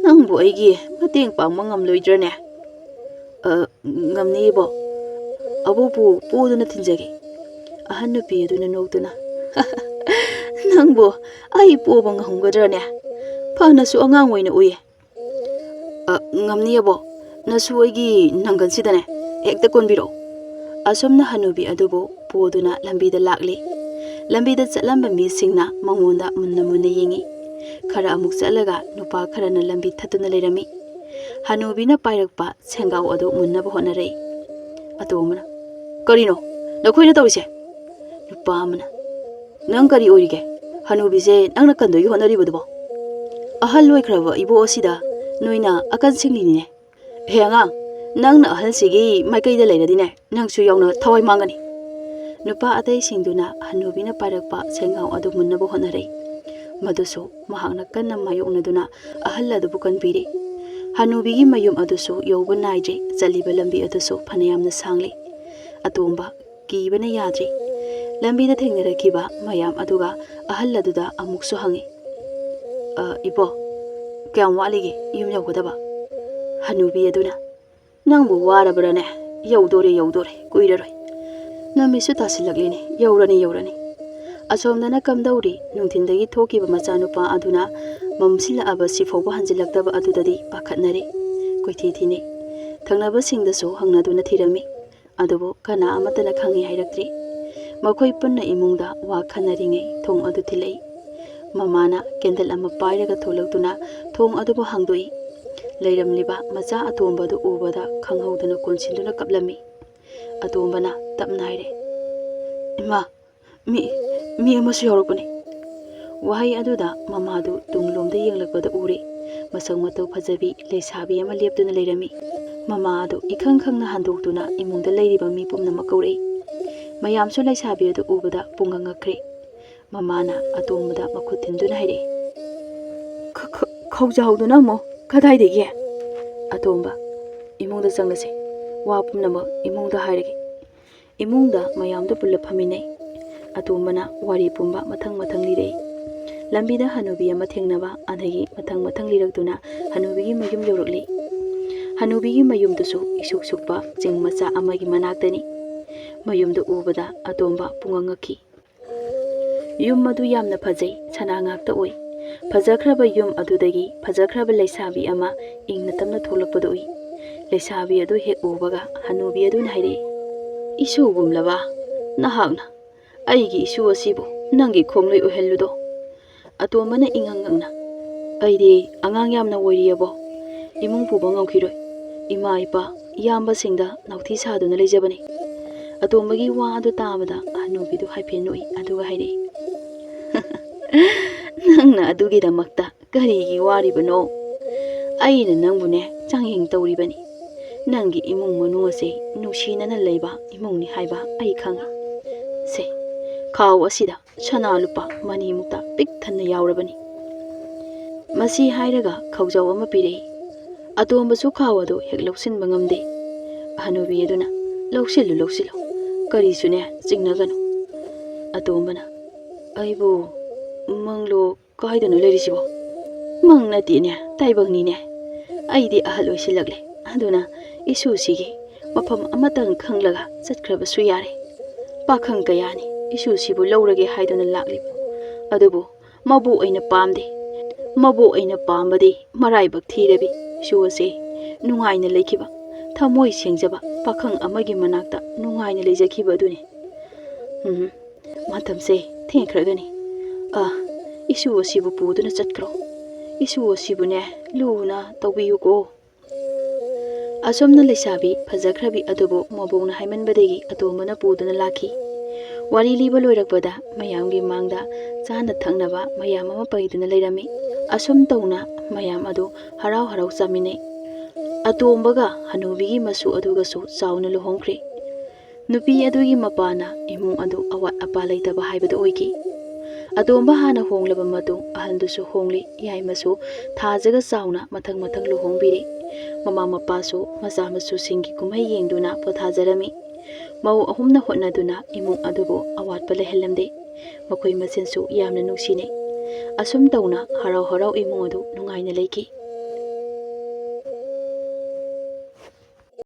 "ꯅꯪꯕꯨ ꯑꯩꯒꯤ ꯃꯇꯦꯡ ꯄꯥꯡꯕ ꯉꯝꯂꯣꯏꯗ꯭ꯔꯅꯦ?" "ꯑ, ꯉꯝꯅꯤꯕꯣ꯫ ꯑꯕꯣꯛꯄꯨ ꯄꯣꯗꯨꯅ ꯊꯤꯟꯖꯒꯦ꯫" ꯑꯍꯟ ꯅꯨꯄꯤ ꯑꯗꯨꯅ ꯅꯣꯛꯇꯨꯅ, "ꯅꯪꯕꯨ ꯑꯩ ꯄꯣꯕ ꯉꯝꯒꯗ꯭ꯔꯅꯦ? ꯐꯅꯁꯨ ꯑꯉꯥꯡ ꯑꯣꯏꯅ ꯎꯏ꯫" "ꯑ, ꯉꯝꯅꯤ ꯑꯕꯣꯛ, ꯅꯁꯨ ꯑꯩꯒꯤ ꯅꯪꯒꯟꯁꯤꯗꯅꯦ ꯍꯦꯛꯇ ꯀꯣꯟꯕꯤꯔꯛꯑꯣ꯫" ꯑꯁꯨꯝꯅ ꯍꯅꯨꯕꯤ ꯑꯗꯨꯕꯨ ꯄꯨꯗꯨꯅ ꯂꯝꯕꯤꯗ ꯂꯥꯛꯂꯤ꯫ ꯂꯝꯕꯤꯗ ꯆꯠꯂꯝꯕ ꯃꯤꯁꯤꯡꯅ ꯃꯉꯣꯟꯗ ꯃꯨꯟꯅ ꯃꯨꯟꯅ ꯌꯦꯡꯉꯤ꯫ ꯈꯔ ꯑꯃꯨꯛ ꯆꯠꯂꯒ ꯅꯨꯄꯥ ꯈꯔꯅ ꯂꯝꯕꯤ ꯊꯠꯇꯨꯅ ꯂꯩꯔꯝꯃꯤ꯫ ꯍꯅꯨꯕꯤꯅ ꯄꯥꯏꯔꯛꯄ ꯁꯦꯡꯒꯥꯎ ꯑꯗꯨ ꯃꯨꯟꯅꯕ ꯍꯣꯠꯅꯔꯛꯏ꯫ ꯑꯇꯣꯝꯕꯅ, "ꯀꯔꯤꯅꯣ ꯅꯈꯣꯏꯅ ꯇꯧꯔꯤꯁꯦ?" ꯅꯨꯄꯥ ꯑꯃꯅ, "ꯅꯪ ꯀꯔꯤ ꯑꯣꯏꯔꯤꯒꯦ? ꯍꯅꯨꯕꯤꯁꯦ ꯅꯪꯅ ꯀꯟꯗꯣꯏꯒꯤ ꯍꯣꯠꯅꯔꯤꯕꯗꯨꯕꯣ? ꯑꯍꯜ ꯑꯣꯏꯈ꯭ꯔꯕ ꯏꯕꯣꯛ ꯑꯁꯤꯗ ꯅꯣꯏꯅ ꯑꯀꯟ ꯁꯤꯡꯂꯤꯅꯤꯅꯦ꯫ ꯍꯦ ꯑꯉꯥꯡ, ꯅꯪꯅ ꯑꯍꯜꯁꯤꯒꯤ ꯃꯥꯏꯀꯩꯗ ꯂꯩꯔꯗꯤꯅꯦ, ꯅꯪꯁꯨ ꯌꯥꯎꯅ ꯊꯋꯥꯏ ꯃꯥꯡꯒꯅꯤ꯫" ꯅꯨꯄꯥ ꯑꯇꯩꯁꯤꯡꯗꯨꯅ ꯍꯅꯨꯕꯤꯅ ꯄꯥꯏꯔꯛꯄ ꯁꯦꯟꯒꯥꯎ ꯑꯗꯨ ꯃꯨꯟꯅꯕ ꯍꯣꯠꯅꯔꯦ꯫ ꯃꯗꯨꯁꯨ ꯃꯍꯥꯛꯅ ꯀꯟꯅ ꯃꯥꯌꯣꯛꯅꯗꯨꯅ ꯑꯍꯜ ꯑꯗꯨꯕꯨ ꯀꯟꯕꯤꯔꯦ꯫ ꯍꯅꯨꯕꯤꯒꯤ ꯃꯌꯨꯝ ꯑꯗꯨꯁꯨ ꯌꯧꯕ ꯅꯥꯏꯗ꯭ꯔꯦ꯫ ꯆꯠꯂꯤꯕ ꯂꯝꯕꯤ ꯑꯗꯨꯁꯨ ꯐꯅꯌꯥꯝꯅ ꯁꯥꯡꯂꯦ꯫ ꯑꯇꯣꯝꯕ ꯀꯤꯕꯅ ꯌꯥꯗ꯭ꯔꯦ꯫ ꯂꯝꯕꯤꯗ ꯊꯦꯡꯅꯔꯛꯈꯤꯕ ꯃꯌꯥꯝ ꯑꯗꯨꯒ ꯑꯍꯜ ꯑꯗꯨꯗ ꯑꯃꯨꯛꯁꯨ ꯍꯪꯉꯤ, "ꯑ, ꯏꯕꯣ, ꯀꯌꯥꯝ ꯋꯥꯠꯂꯤꯒꯦ ꯌꯨꯝ ꯌꯧꯒꯗꯕ?" ꯍꯅꯨꯕꯤ ꯑꯗꯨꯅ, "ꯅꯪꯕꯨ ꯋꯥꯔꯕ꯭ꯔꯥꯅꯦ? ꯌꯧꯗꯣꯔꯦ, ꯌꯧꯗꯣꯔꯦ, ꯀꯨꯏꯔꯔꯣꯏ꯫ ꯅꯨꯃꯤꯠꯁꯨ ꯇꯥꯁꯤꯜꯂꯛꯂꯤꯅꯦ, ꯌꯧꯔꯅꯤ, ꯌꯧꯔꯅꯤ꯫" ꯑꯁꯣꯝꯗꯅ ꯀꯝꯗꯧꯔꯤ? ꯅꯨꯡꯊꯤꯟꯗꯒꯤ ꯊꯣꯛꯈꯤꯕ ꯃꯆꯥꯅꯨꯄꯥ ꯑꯗꯨꯅ ꯃꯝꯁꯤꯜꯂꯛꯑꯕ ꯁꯤꯐꯥꯎꯕ ꯍꯟꯖꯤꯜꯂꯛꯇꯕ ꯑꯗꯨꯗꯗꯤ ꯄꯥꯈꯠꯅꯔꯦ꯫ ꯀꯣꯏꯊꯤ ꯊꯤꯅꯩ꯫ ꯊꯪꯅꯕꯁꯤꯡꯗꯁꯨ ꯍꯪꯅꯗꯨꯅ ꯊꯤꯔꯝꯃꯤ꯫ ꯑꯗꯨꯕꯨ ꯀꯅꯥ ꯑꯃꯠꯇꯅ ꯈꯪꯉꯤ ꯍꯥꯏꯔꯛꯇ꯭ꯔꯤ꯫ ꯃꯈꯣꯏ ꯄꯨꯟꯅ ꯏꯃꯨꯡꯗ ꯋꯥ ꯈꯟꯅꯔꯤꯉꯩ ꯊꯣꯡ ꯑꯗꯨ ꯊꯤꯜꯂꯛꯏ꯫ ꯃꯃꯥꯅ ꯀꯦꯟꯗꯜ ꯑꯃ ꯄꯥꯏꯔꯒ ꯊꯣꯛꯂꯛꯇꯨꯅ ꯊꯣꯡ ꯑꯗꯨꯕꯨ ꯍꯥꯡꯗꯣꯛꯏ꯫ ꯂꯩꯔꯝꯂꯤꯕ ꯃꯆꯥ ꯑꯇꯣꯝꯕꯗꯨ ꯎꯕꯗ ꯈꯪꯍꯧꯗꯅ ꯀꯣꯟꯁꯤꯟꯗꯨꯅ ꯀꯞꯂꯝꯃꯤ꯫ ꯑꯇꯣꯝꯕꯅ ꯇꯞꯅ ꯍꯥꯏꯔꯦ, "ꯏꯃꯥ, ꯃꯤ, ꯃꯤ ꯑꯃꯁꯨ ꯌꯥꯎꯔꯛꯄꯅꯤ꯫" ꯋꯥꯍꯩ ꯑꯗꯨꯗ ꯃꯃꯥꯗꯨ ꯇꯨꯡꯂꯣꯝꯗ ꯌꯦꯡꯂꯛꯄꯗ ꯎꯔꯦ꯫ ꯃꯁꯛ ꯃꯇꯧ ꯐꯖꯕꯤ ꯂꯩꯁꯥꯕꯤ ꯑꯃ ꯂꯦꯞꯇꯨꯅ ꯂꯩꯔꯝꯃꯤ꯫ ꯃꯃꯥ ꯑꯗꯨ ꯏꯈꯪ ꯈꯪꯅ ꯍꯟꯗꯣꯛꯇꯨꯅ ꯏꯃꯨꯡꯗ ꯂꯩꯔꯤꯕ ꯃꯤ ꯄꯨꯝꯅꯃꯛ ꯀꯧꯔꯛꯏ꯫ ꯃꯌꯥꯝꯁꯨ ꯂꯩꯁꯥꯕꯤ ꯑꯗꯨ ꯎꯕꯗ ꯄꯨꯡꯉꯛ ꯉꯛꯈ꯭ꯔꯦ꯫ ꯃꯃꯥꯅ ꯑꯇꯣꯝꯕꯗ ꯃꯈꯨꯠ ꯊꯤꯟꯗꯨꯅ ꯍꯥꯏꯔꯛꯏ, "ꯈ-, ꯈ-, ꯈꯧꯖꯥꯎꯗꯨꯅ ꯑꯃꯨꯛ ꯀꯗꯥꯏꯗꯒꯤ?" ꯑꯇꯣꯝꯕ, "ꯏꯃꯨꯡꯗ ꯆꯪꯂꯁꯤ꯫ ꯋꯥ ꯄꯨꯝꯅꯃꯛ ꯏꯃꯨꯡꯗ ꯍꯥꯏꯔꯒꯦ꯫" ꯏꯃꯨꯡꯗ ꯃꯌꯥꯝꯗꯨ ꯄꯨꯜꯂꯞ ꯐꯝꯃꯤꯟꯅꯩ꯫ ꯑꯇꯣꯝꯕꯅ ꯋꯥꯔꯤ ꯄꯨꯝꯕ ꯃꯊꯪ ꯃꯊꯪ ꯂꯤꯔꯛꯏ꯫ ꯂꯝꯕꯤꯗ ꯍꯅꯨꯕꯤ ꯑꯃ ꯊꯦꯡꯅꯕ, ꯑꯗꯒꯤ ꯃꯊꯪ ꯃꯊꯪ ꯂꯤꯔꯛꯇꯨꯅ ꯍꯅꯨꯕꯤꯒꯤ ꯃꯌꯨꯝ ꯌꯧꯔꯛꯂꯤ꯫ ꯍꯅꯨꯕꯤꯒꯤ ꯃꯌꯨꯝꯗꯨꯁꯨ ꯏꯁꯨꯛ ꯁꯨꯛꯄ ꯆꯤꯡ ꯃꯆꯥ ꯑꯃꯒꯤ ꯃꯅꯥꯛꯇꯅꯤ꯫ ꯃꯌꯨꯝꯗꯨ ꯎꯕꯗ ꯑꯇꯣꯝꯕ ꯄꯨꯡꯉꯛ ꯉꯛꯈꯤ꯫ ꯌꯨꯝ ꯑꯗꯨ ꯌꯥꯝꯅ ꯐꯖꯩ, ꯁꯅꯥ ꯉꯥꯛꯇ ꯑꯣꯏ꯫ ꯐꯖꯈ꯭ꯔꯕ ꯌꯨꯝ ꯑꯗꯨꯗꯒꯤ ꯐꯖꯈ꯭ꯔꯕ ꯂꯩꯁꯥꯕꯤ ꯑꯃ ꯏꯪꯅ ꯇꯞꯅ ꯊꯣꯛꯂꯛꯄꯗꯨ ꯎꯏ꯫ ꯂꯩꯁꯥꯕꯤ ꯑꯗꯨ ꯍꯦꯛ ꯎꯕꯒ ꯍꯅꯨꯕꯤ ꯑꯗꯨꯅ ꯍꯥꯏꯔꯛꯏ, "ꯏꯁꯨꯒꯨꯝꯂꯕ ꯅꯍꯥꯛꯅ ꯑꯩꯒꯤ ꯏꯁꯨ ꯑꯁꯤꯕꯨ ꯅꯪꯒꯤ ꯈꯣꯡꯂꯣꯏ ꯑꯣꯏꯍꯜꯂꯨꯗꯣ?" ꯑꯇꯣꯝꯕꯅ ꯏꯉꯛ ꯉꯛꯅ, "ꯑꯩꯗꯤ ꯑꯉꯥꯡ ꯌꯥꯝꯅ ꯑꯣꯏꯔꯤꯑꯕꯣ, ꯏꯃꯨꯡ ꯄꯨꯕ ꯉꯝꯈꯤꯔꯣꯏ꯫ ꯏꯃꯥ ꯏꯄꯥ, ꯏꯌꯥꯝꯕꯁꯤꯡꯗ ꯅꯥꯎꯊꯤ ꯁꯥꯗꯨꯅ ꯂꯩꯖꯕꯅꯤ꯫" ꯑꯇꯣꯝꯕꯒꯤ ꯋꯥ ꯑꯗꯨ ꯇꯥꯕꯗ ꯍꯅꯨꯕꯤꯗꯨ ꯍꯥꯏꯐꯦꯠ ꯅꯣꯛꯏ, ꯑꯗꯨꯒ ꯍꯥꯏꯔꯛꯏ, "ꯅꯪꯅ ꯑꯗꯨꯒꯤꯗꯃꯛꯇ ꯀꯔꯤꯒꯤ ꯋꯥꯔꯤꯕꯅꯣ? ꯑꯩꯅ ꯅꯪꯕꯨꯅꯦ ꯆꯥꯡꯌꯦꯡ ꯇꯧꯔꯤꯕꯅꯤ꯫ ꯅꯪꯒꯤ ꯏꯃꯨꯡ ꯃꯅꯨꯡ ꯑꯁꯦ ꯅꯨꯡꯁꯤꯅꯅ ꯂꯩꯕ ꯏꯃꯨꯡꯅꯤ ꯍꯥꯏꯕ ꯑꯩ ꯈꯪꯏ꯫ ꯈꯥꯎ ꯑꯁꯤꯗ ꯁꯅꯥ ꯂꯨꯄꯥ ꯃꯅꯤꯃꯨꯛꯇ ꯄꯤꯛ ꯊꯟꯅ ꯌꯥꯎꯔꯕꯅꯤ꯫ ꯃꯁꯤ ꯍꯥꯏꯔꯒ ꯈꯥꯎꯖꯥꯎ ꯑꯃ ꯄꯤꯔꯛꯏ꯫ ꯑꯇꯣꯝꯕꯁꯨ ꯈꯥꯎ ꯑꯗꯨ ꯍꯦꯛ ꯂꯧꯁꯤꯟꯕ ꯉꯝꯗꯦ꯫ ꯍꯅꯨꯕꯤ ꯑꯗꯨꯅ, "ꯂꯧꯁꯤꯜꯂꯨ, ꯂꯧꯁꯤꯜꯂꯨ, ꯀꯔꯤꯁꯨꯅꯦ ꯆꯤꯡꯅꯒꯅꯨ꯫" ꯑꯇꯣꯝꯕꯅ, "ꯑꯩꯕꯨ ꯃꯪꯂꯣ ꯀꯥꯏꯗꯅꯣ ꯂꯩꯔꯤꯁꯤꯕꯣ?" "ꯃꯪ ꯅꯠꯇꯦꯅꯦ, ꯇꯥꯏꯕꯪꯅꯤꯅꯦ꯫ ꯑꯩꯗꯤ ꯑꯍꯜ ꯑꯣꯏꯁꯤꯜꯂꯛꯂꯦ, ꯑꯗꯨꯅ ꯏꯁꯨꯁꯤꯒꯤ ꯃꯐꯝ ꯑꯃꯇꯪ ꯈꯪꯂꯒ ꯆꯠꯈ꯭ꯔꯕꯁꯨ ꯌꯥꯔꯦ꯫ ꯄꯥꯈꯪ ꯀꯌꯥꯅꯤ ꯏꯁꯨꯁꯤꯕꯨ ꯂꯧꯔꯒꯦ ꯍꯥꯏꯗꯨꯅ ꯂꯥꯛꯂꯤꯕ, ꯑꯗꯨꯕꯨ ꯃꯕꯨ ꯑꯩꯅ ꯄꯥꯝꯗꯦ꯫ ꯃꯕꯨ ꯑꯩꯅ ꯄꯥꯝꯕꯗꯤ ꯃꯔꯥꯏꯕꯛ ꯊꯤꯔꯕꯤ ꯏꯁꯨ ꯑꯁꯦ ꯅꯨꯡꯉꯥꯏꯅ ꯂꯩꯈꯤꯕ, ꯊꯃꯣꯏ ꯁꯦꯡꯖꯕ ꯄꯥꯈꯪ ꯑꯃꯒꯤ ꯃꯅꯥꯛꯇ ꯅꯨꯡꯉꯥꯏꯅ ꯂꯩꯖꯈꯤꯕ ꯑꯗꯨꯅꯤ꯫ ꯎꯝ, ꯃꯇꯝꯁꯦ ꯊꯦꯡꯈ꯭ꯔꯒꯅꯤ꯫ ꯑ, ꯏꯁꯨ ꯑꯁꯤꯕꯨ ꯄꯨꯗꯨꯅ ꯆꯠꯈ꯭ꯔꯣ꯫ ꯏꯁꯨ ꯑꯁꯤꯕꯨꯅꯦ ꯂꯨꯅ ꯇꯧꯕꯤꯌꯨꯀꯣ꯫" ꯑꯁꯨꯝꯅ ꯂꯩꯁꯥꯕꯤ ꯐꯖꯈ꯭ꯔꯕꯤ ꯑꯗꯨꯕꯨ ꯃꯕꯣꯛꯅ ꯍꯥꯏꯃꯟꯕꯗꯒꯤ ꯑꯇꯣꯝꯕꯅ ꯄꯨꯗꯨꯅ ꯂꯥꯛꯈꯤ꯫ ꯋꯥꯔꯤ ꯂꯤꯕ ꯂꯣꯏꯔꯛꯄꯗ ꯃꯌꯥꯝꯒꯤ ꯃꯥꯡꯗ ꯆꯥꯅ ꯊꯛꯅꯕ ꯃꯌꯥꯝ ꯑꯃ ꯄꯩꯗꯨꯅ ꯂꯩꯔꯝꯃꯤ꯫ ꯑꯁꯨꯝ ꯇꯧꯅ ꯃꯌꯥꯝ ꯑꯗꯨ ꯍꯔꯥꯎ ꯍꯔꯥꯎ ꯆꯥꯃꯤꯟꯅꯩ꯫ ꯑꯇꯣꯝꯕꯒ ꯍꯅꯨꯕꯤꯒꯤ ꯃꯁꯨ ꯑꯗꯨꯒꯁꯨ ꯆꯥꯎꯅ ꯂꯨꯍꯣꯡꯈ꯭ꯔꯦ꯫ ꯅꯨꯄꯤ ꯑꯗꯨꯒꯤ ꯃꯄꯥꯅ ꯏꯃꯨꯡ ꯑꯗꯨ ꯑꯋꯥꯠ ꯑꯄꯥ ꯂꯩꯇꯕ ꯍꯥꯏꯕꯗꯨ ꯑꯣꯏꯈꯤ꯫ ꯑꯇꯣꯝꯕ ꯍꯥꯟꯅ ꯍꯣꯡꯂꯕ ꯃꯇꯨꯡ ꯑꯍꯜꯗꯨꯁꯨ ꯍꯣꯡꯂꯤ, ꯌꯥꯏꯃꯁꯨ ꯊꯥꯖꯒ ꯆꯥꯎꯅ ꯃꯊꯪ ꯃꯊꯪ ꯂꯨꯍꯣꯡꯕꯤꯔꯦ꯫ ꯃꯃꯥ ꯃꯄꯥꯁꯨ ꯃꯆꯥ ꯃꯁꯨꯁꯤꯡꯒꯤ ꯀꯨꯝꯍꯩ ꯌꯦꯡꯗꯨꯅ ꯄꯣꯊꯥꯖꯔꯝꯃꯤ꯫ ꯃꯧ ꯑꯍꯨꯝꯅ ꯍꯣꯠꯅꯗꯨꯅ ꯏꯃꯨꯡ ꯑꯗꯨꯕꯨ ꯑꯋꯥꯠꯄ ꯂꯩꯍꯜꯂꯝꯗꯦ꯫ ꯃꯈꯣꯏ ꯃꯁꯦꯟꯁꯨ ꯌꯥꯝꯅ ꯅꯨꯡꯁꯤꯅꯩ꯫ ꯑꯁꯨꯝ ꯇꯧꯅ ꯍꯔꯥꯎ ꯍꯔꯥꯎ ꯏꯃꯨꯡ ꯑꯗꯨ ꯅꯨꯡꯉꯥꯏꯅ ꯂꯩꯈꯤ꯫